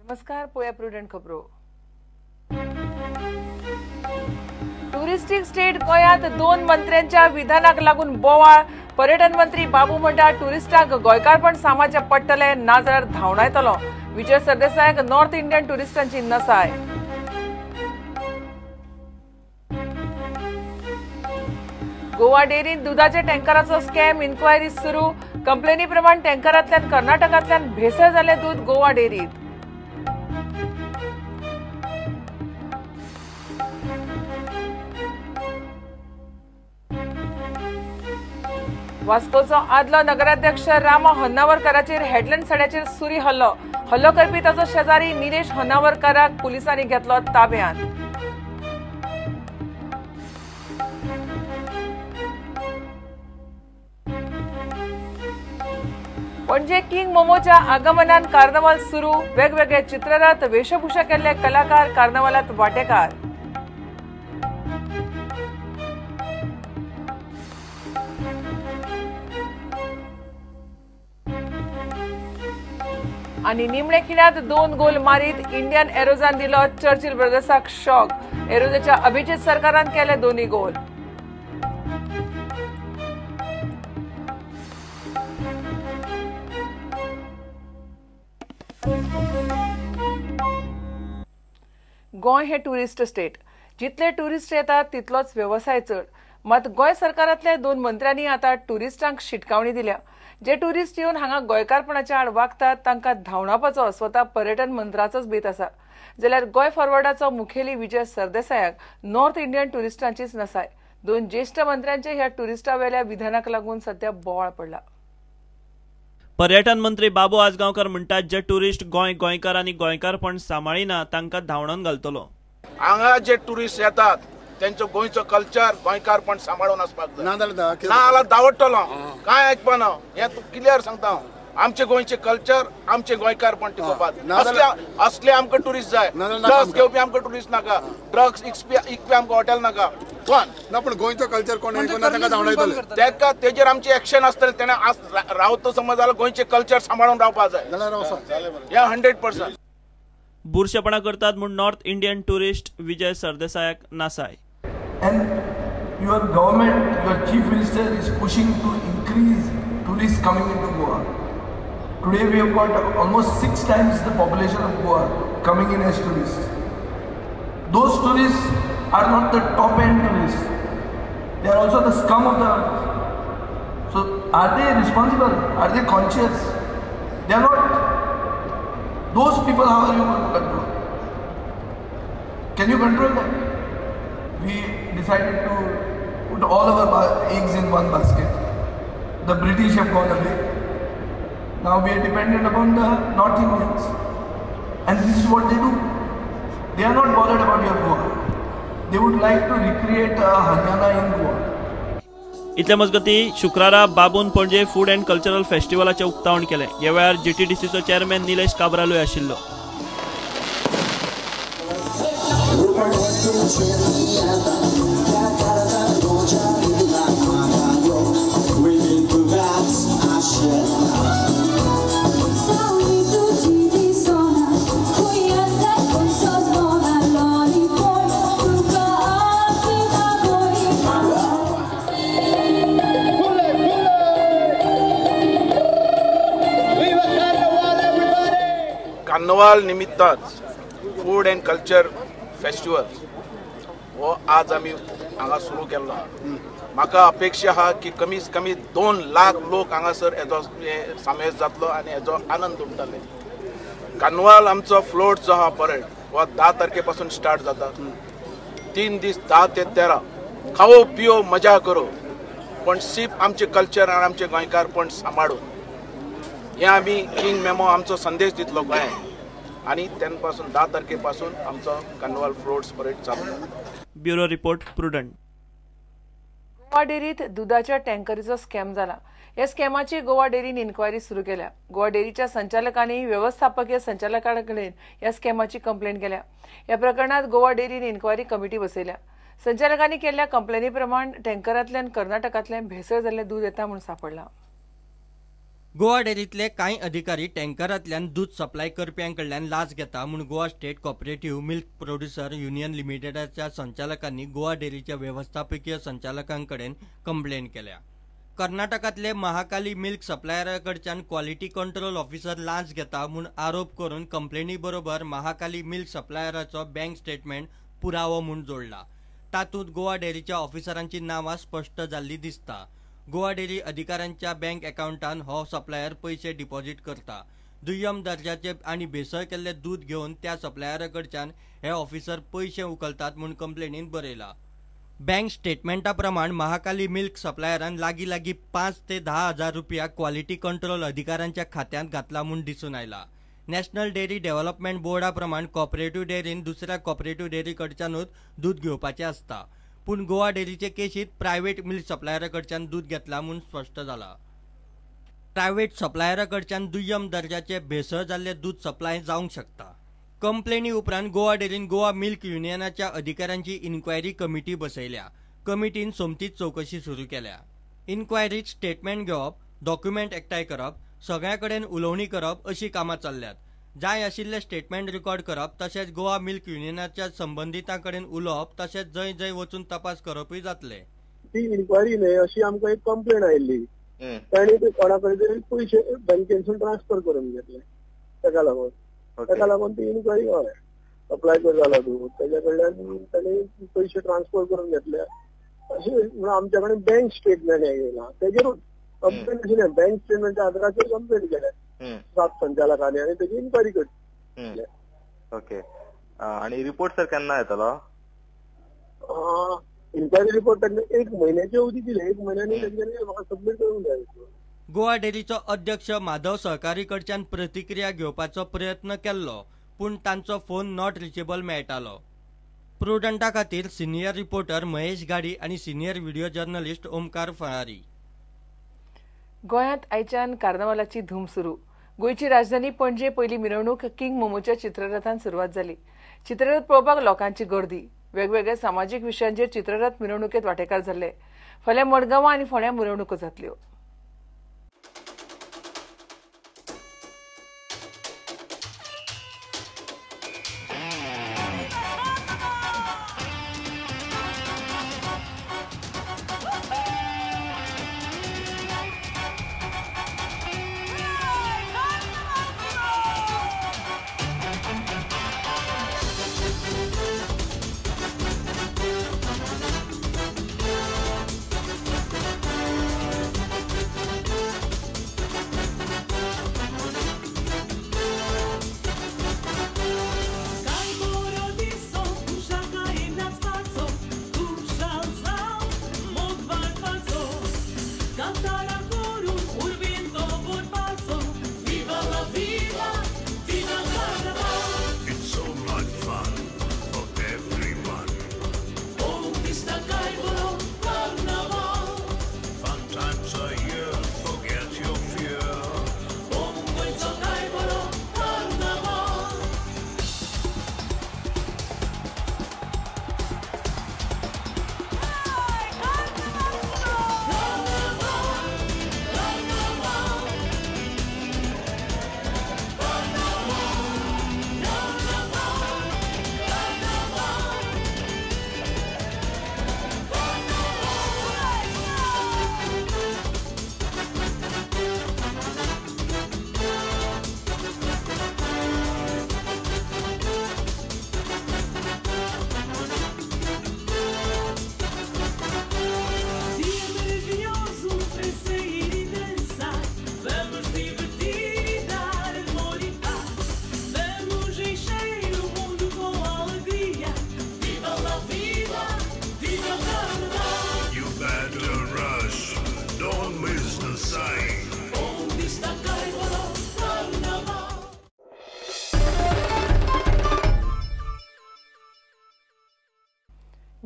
नमस्कार, पोया प्रुडंट खबरो. टुरिस्टीक स्टेट गोंयांत दोन मंत्र्यांच्या विधानाक लागून बोवाळ. पर्यटन मंत्री बाबू म्हणटा टुरिस्टांक गोंयकारपण सांबाळचें पडटलें, नाजाल्यार धांवडायतलो. विजय सरदेसायाक नॉर्थ इंडियन टुरिस्टांची नसाय. गोवा डेअरींत दुदाच्या टँकराचो स्कॅम, इन्क्वायरी सुरू. कंप्लेनी प्रमाण टँकरांतल्यान कर्नाटकांतल्यान भेसळ जाल्लें दूद गोवा डेअरीत. वास्कोचो आदलो नगराध्यक्ष रामा होन्नावरकराचेर हेडलँड सड्याचेर सुरी हल्लो. हल्लो करपी ताचो शेजारी निलेश होन्नावरकराक पुलिसांनी घेतलो ताब्यांत. पणजे किंग मोमोच्या आगमनान कार्नवाल सुरू. वेगवेगळे चित्ररथ, वेशभूषा केल्ले कलाकार कार्नवालात वांटेकार. आणि निमणे खिणात 2 गोल मारीत इंडियन एरोजान दिलो चर्चिल ब्रदर्साक शॉक. एरोजाच्या अभिजित सरकारान केले 2 गोल. गोंय हे टुरिस्ट स्टेट. जितले टुरिस्ट येतात तितलोच वेवसाय चड. मात गोंय सरकारांतल्या 2 मंत्र्यांनी आतां टुरिस्टांक शिटकावणी दिल्या. जे टुरिस्ट येवन हांगा गोंयकारपणाच्या आड वागतात तांकां धांवडावपाचो स्वता पर्यटन मंत्र्याचोच बेत आसा. जाल्यार गोंय फॉरवर्डाचो मुखेली विजय सरदेसायाक नॉर्थ इंडियन टुरिस्टांचीच नसाय. 2 ज्येश्ठ मंत्र्यांचे ह्या टुरिस्टावेल्या विधानाक लागून सध्या बोवाळ पडला. पर्यटन मंत्री बाबू आजगांवकर म्हणटात जे टुरिस्ट गोंय, गोंयकार आनी गोंयकारपण सांबाळिना तांकां धांवडावन घालतलो. हांगा जे टुरिस्ट येतात तेंचो गोंयचो कल्चर, गोंयकारपण सांबाळून आसपाक जाय. ना धांवडटलो, कांय आयकपाना. हें तूं क्लियर सांगता हांव. आमचे गोंयचे कल्चर, आमचे गोंयकारपण टिकोवपाक असले आमकां टुरिस्ट जाय. ड्रग्स घेवपी आमकां टुरिस्ट नाका, ड्रग्स इकपी आमकां हॉटेल नाका. कोण ना, पण गोंयचो कल्चर कोण ताका तेजेर आमचे एक्शन आसतलें. तेणें रावतो समज जाल्यार गोंयचे कल्चर सांबाळून रावपाक जाय. हें 100%. बुरशेपणा करतात म्हूण नॉर्थ इंडियन टुरिस्ट विजय सरदेसायाक नासाय. And your government, your chief minister is pushing to increase tourists coming into Goa. Today we have got almost 6 times the population of Goa coming in as tourists. Those tourists are not the top end tourists. They are also the scum of the earth. So are they responsible? Are they conscious? They are not. Those people, how are you going to control? Can you control them? We decided to put all our eggs in one basket. The British have gone away. Now we are dependent upon the North Indians. And this is what they do. They are not bothered about your Goa. They would like to recreate a Haryana in Goa. इतले मजगती शुक्रारा बाबून Panaji food and cultural फेस्टिवलाचें उक्तावण केलें. ह्या वेळार जीटीडीसीचो chairman Nilesh काब्रालूय आशिल्लो. Cornwall निमित्तान food and culture festival हो आज आमी हांगा सुरू केल्लो. म्हाका अपेक्षा आहा की कमीत कमी 2 लाख लोक हांगासर हेजो सामेस जातलो आनी हेजो आनंद उडटले. कार्नवाल आमचो फ्लोट जो आहा परेड हो 10 तारखे पासून स्टार्ट जाता. 3 दीस 10 ते 13 खाओ पियो मजा करो, पण सिर्फ आमचें कल्चर आनी आमचें गोंयकारपण सांबाळून हें आमी किंग मेमो आमचो संदेश दितलो गोंयांत. आनी तेन्ना पासून 10 तारखे पासून आमचो कार्नवाल फ्लोट्स परेड चालू. Bureau report, Prudent. Goa डेअरीत दुदाच्या टँकरीचो स्कॅम जाला. ह्या स्कॅमाची गोवा डेअरीन इन्क्वायरी सुरू केल्या. गोवा डेअरीच्या संचालकांनी वेवस्थापकीय संचालका कडेन ह्या स्कॅमाची कंप्लेन केल्या. ह्या प्रकरणात गोवा डेअरीन इन्क्वायरी कमिटी बसयल्या. संचालकांनी केल्ल्या कंप्लेनी प्रमाण टँकरांतल्यान कर्नाटकांतल्यान भेसळ जाल्लें दूद येता म्हूण सांपडलां. गोवा डेअरींतले कांय अधिकारी टँकरांतल्यान दूद सप्लाय करप्यां कडल्यान लाच घेता म्हूण Goa state cooperative milk producer union लिमिटेडाच्या संचालकांनी गोवा डेअरीच्या वेवस्थापकीय संचालकां कडेन कंप्लेन केल्या. कर्नाटकांतले महाकाली मिल्क सप्लायरा कडच्यान क्वॉलिटी कंट्रोल ऑफिसर लांच घेता म्हूण आरोप करून कंप्लेनी बरोबर महाकाली मिल्क सप्लायराचो बँक स्टेटमेंट पुरावो म्हूण जोडला. तातूंत गोवा डेअरीच्या ऑफिसरांची नांवां स्पश्ट जाल्ली दिसता. गोवा डेअरी अधिकाऱ्यांच्या बँक अकाउंटान हो सप्लायर पयशे डिपॉझिट करता. दुय्यम दर्जाचे आनी भेसळ केल्ले दूद घेवन त्या सप्लायरा कडच्यान हे ऑफिसर पयशे उखलतात म्हूण कंप्लेनीन बरयला. बँक स्टेटमेंटा प्रमाण महाकाली मिल्क सप्लायरान लागीं लागीं 5 ते 10 हजार रुपया क्वॉलिटी कंट्रोल अधिकाऱ्यांच्या खात्यांत घातला म्हूण दिसून आयला. नॅशनल डेअरी डेव्हलपमेंट बोर्डा प्रमाण कॉपरेटिव्ह डेअरीन दुसऱ्या कॉपरेटिव्ह डेअरी कडच्यानूच दूद घेवपाचें आसता, पूण गोवा डेअरीचे केशींत प्रायव्हेट मिल्क सप्लायरा कडच्यान दूद घेतला म्हूण स्पश्ट जाला. प्रायव्हेट सप्लायरा कडच्यान दुय्यम दर्जाचे भेसळ जाल्ले दूद सप्लाय जावंक शकता. कंप्लेनी उपरांत गोवा डेअरीन गोवा मिल्क युनियनाच्या अधिकाऱ्यांची इन्क्वायरी कमिटी बसयल्या. कमिटीन सोमतीच चवकशी सुरू केल्या. इन्क्वायरीत स्टेटमेंट घेवप, डॉक्युमेंट एकठांय करप, सगळ्यां कडेन उलोवणी करप अशी कामां चल्ल्यात. जाय आशिल्ले स्टेटमेंट रिकॉर्ड करप तशेंच गोवा मिल्क युनियनाच्या संबंदितां कडेन उलोवप तशेंच जंय जंय वचून तपास करपूय जातले. ती इन्क्वायरी न्हय अशी आमकां एक कंप्लेन आयिल्ली. तांणी ते कोणा कडेन तरी पयशे बँकेनसून ट्रान्सफर करून घेतले. ताका लागून ती इन्क्वायरी हय अप्लाय कर जाला दूद तेज्या कडल्यान तांणी पयशे ट्रान्सफर करून घेतले अशें म्हणून आमच्या कडेन बँक स्टेटमेंट येयला. तेजेरूच कंप्लेन अशी न्हय, बँक स्टेटमेंटच्या आदाराचेर कंप्लेन केल्या 7 संचालकांनी आनी तेजी इन्क्वायरी करतले. ओके, आनी रिपोर्ट सर केन्ना येतलो? इन्क्वायरी रिपोर्ट तांकां 1 म्हयन्याचे अवधी दिले. 1 म्हयन्यांनी तेंच्यांनी म्हाका सबमीट करूंक जाय. गोवा डेअरीचो अध्यक्ष माधव सहकारी कडच्यान प्रतिक्रिया घेवपाचो प्रयत्न केल्लो, पूण तांचो फोन not reachable मेळटालो. प्रुडंटा खातीर सिनियर रिपोर्टर महेश गाडी आनी senior video journalist Omkar Falari. गोंयांत आयच्यान कार्नावालाची धूम सुरू. गोंयची राजधानी पणजे पयली मिरवणूक किंग मोमोच्या चित्ररथान सुरवात जाली. चित्ररथ पळोवपाक लोकांची गर्दी. वेगवेगळ्या सामाजीक विशयांचेर चित्ररथ मिरवणुकेत वांटेकार जाल्ले. फाल्यां मडगांवां आनी फोंड्यां मिरवणुको जातल्यो.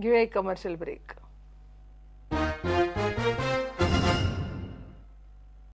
घेऊया एक कमर्शियल ब्रेक.